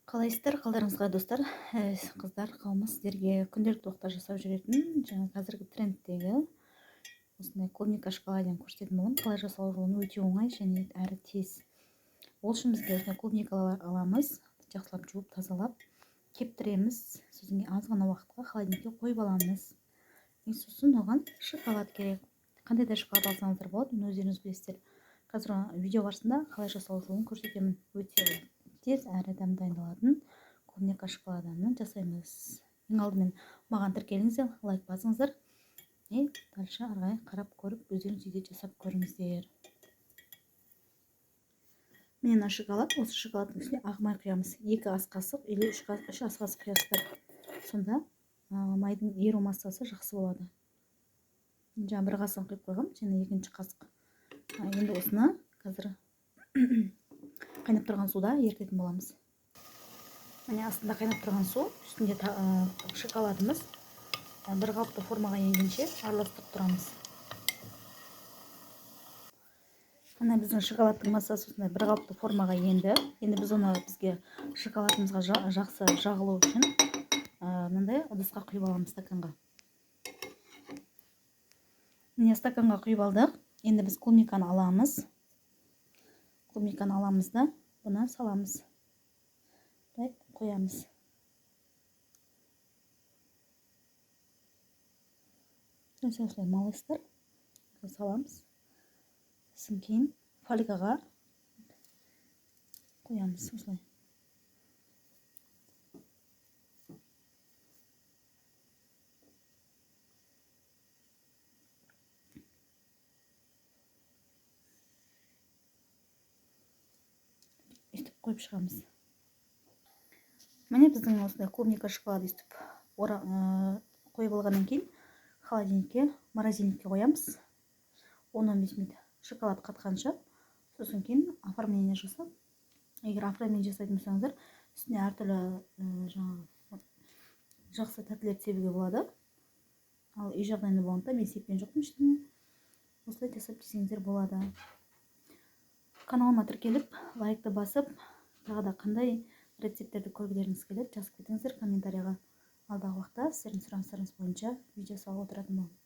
Қалайсыздар, қалдарыңызға, достар, қыздар қауымы, сіздерге күнделікті уақытта жасап жүретін жаңа қазіргі трендтегі осындай клубника шоколадын көрсететін боламын. Қалай жасалу жолын өте оңай және әрі тез. Ол үшін бізге осындай клубникалар аламыз, жақсылап жуып, тазалап, кептіреміз. Сосын кейін аз ғана уақытқа холодильникке қойып аламыз. И сосын оған шоколад керек. Қандай да шоколад алсаңыздар болады, оны өздеріңіз білесіздер. Қазір видео барысында қалай жасалу жолын көрсетемін. Өте тез әрі дәмді дайындалатын клубника шоколадын жасаймыз. Ең алдымен маған тіркеліңіздер, лайк басыңыздар. И дальше ары қарай қарап көріп, өздеріңіз үйде жасап көріңіздер. Міне мына шоколад, осы шоколадтың үстіне ақ май құямыз. 2 ас қасық или 3 ас қасық құясыздар. Сонда майдың еру массасы жақсы болады. Жаңа бір қасығын құйып қойғам, және екінші қасық. Енді осыны қазір қайнап тұрған суда ерітетін боламыз. Міне астында қайнап тұрған су, үстінде шоколадымыз. Бір қалыпты формаға енгенше араластырып тұрамыз. Міне біздің шоколадтың массасы осындай бір қалыпты формаға енді. Енді біз оны бізге шоколадымызға жақсы жағылу үшін, мынандай ыдысқа құйып аламыз, стаканға. Міне стаканға құйып алдық. Енді біз клубниканы аламыз. Клубниканы аламыз да бұны саламыз. Былай қоямыз. Осылай малайсыздар. Саламыз. Сосын кейін фольгаға қоямыз осылай. Өйтіп қойып шығамыз. Міне біздің осындай клубника шоколад өйтіп қойып алғаннан кейін холодильникке, морозильникке қоямыз. 10-15 минут шоколад қатқанша. Сосын кейін оформление жасап, егер оформление жасайтын болсаңыздар, үстіне әртүрлі жаңағы жақсы тәттілерді себуге болады. Ал үй жағдайында болғандықтан мен сепкен жоқпын ештеңе. Осылай жасап жесеңіздер болады. Каналыма тіркеліп, лайкты басып, тағы да қандай рецепттерді көргілеріңіз келеді, жазып кетіңіздер комментарияға. Алдағы уақытта сіздердің сұраныстарыңыз бойынша видео салып отыратын боламын.